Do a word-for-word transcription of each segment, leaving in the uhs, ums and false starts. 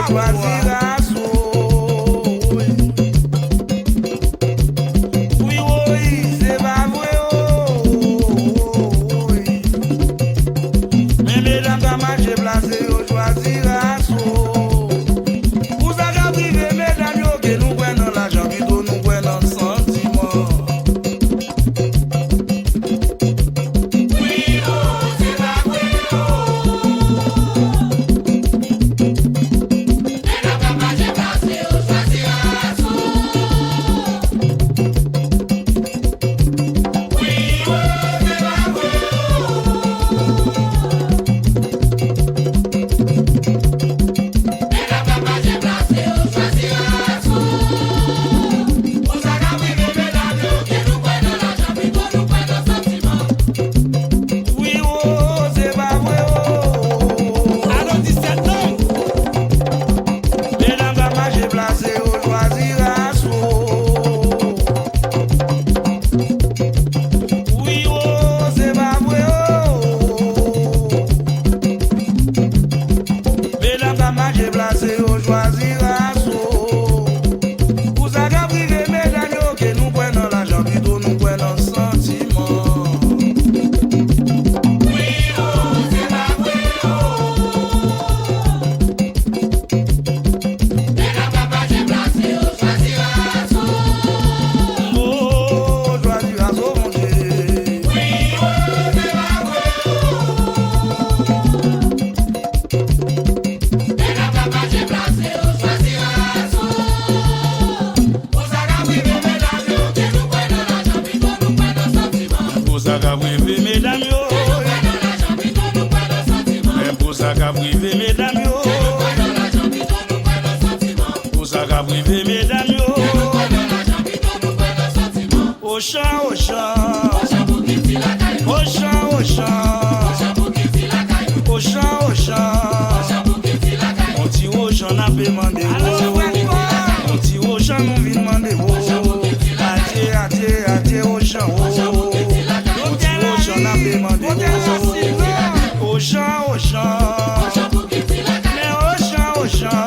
Chwazi ras ou. Wi, woy, se pa vre, woy. Men medam ka mache plase yo chwazi ras ou. Pou sa k ap rive medam yo, ke nou kwè nan lajan pito nou kwè nan santiman. Wi, o, se pa vre, o. Alo, disèt nonm. Medam k ap mache plase yo chwazi ras ou. Wi, o, se pa vre, o. Medam k ap mache plase yo chwazi ras ou. Pou sa k ap rive medam yo, ke nou kwè nan lajan pito nou kwè nan santiman. Oh, chwazi ras ou, Bondye. Pou sa k ap rive medam yo. Men pou sa k ap rive medam yo. Pou sa k ap rive medam yo. Ochan, Ochan. Ochan, Ochan. Ochan, Ochan. On ti Ochan n ape mande, o. On ti Ochan nou vin mande, o. Adye, adye, adye, Ochan, o. On ti Ochan n ape mande, o. Ochan, Ochan. Men Ochan, Ochan.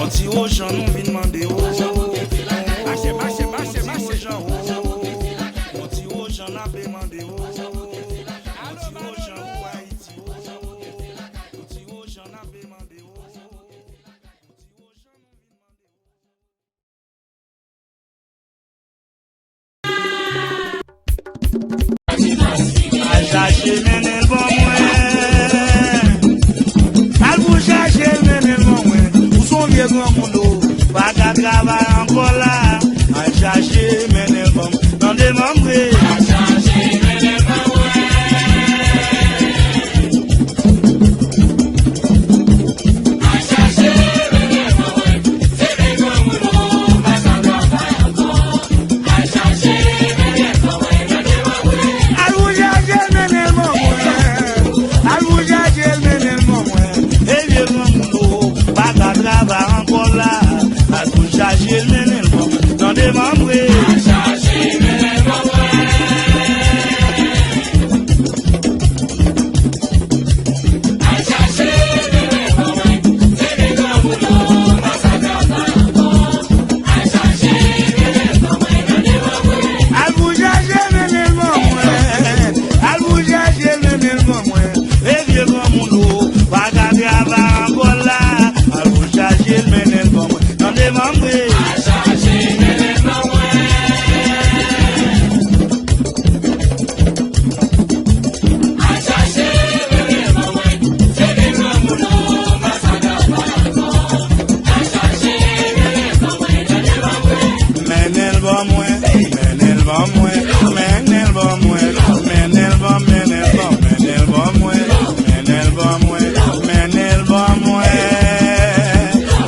On ti Ochan nou vin mande, o. Mache, mache, mache, mache. On ti Ochan n ape mande, o. On ti Ochan pou Ayiti, o. On ti Ochan n ape mande, o. Al chache mennen l ban mwen. Al pou chache l mennen l ban mwen. Ou se yon vye granmoun, o, pa ka travay ankò la. Al chache mennen l ban mwen. Tande manmwe. Al chache mennen l ban mwen. Al pou chache l mennen l ban mwen. Al pou chache l mennen l ban mwen. E vye granmoun, o, pa ka travay ankò la. Al pou chache l mennen l ban mwen. Tande manmwe. Al pou chache l mennen l ban mwen. Al pou chache l mennen l ban mwen. E vye granmoun, o, pa ka travay ankò la. Al pou chache l mennen l ban mwen. Tande manmwe. Mennen l ban mwen, mennen l ban mwen, mennen l ban mwen, mennen l ban, mennen l ban, mennen l ban mwen, mennen l ban mwen, mennen l ban mwen,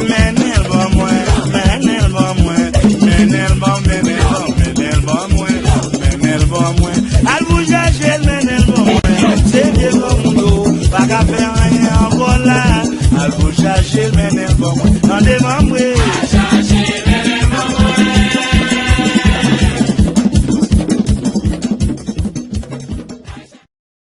mennen l ban mwen, mennen l ban mwen, mennen l ban, mennen l ban, mennen l ban mwen, mennen l ban mwen. Al pou chache l, mennen l ban mwen. Se vye granmoun yo, pa ka fè anyen ankò la. Al pou chache l, mennen l ban mwen.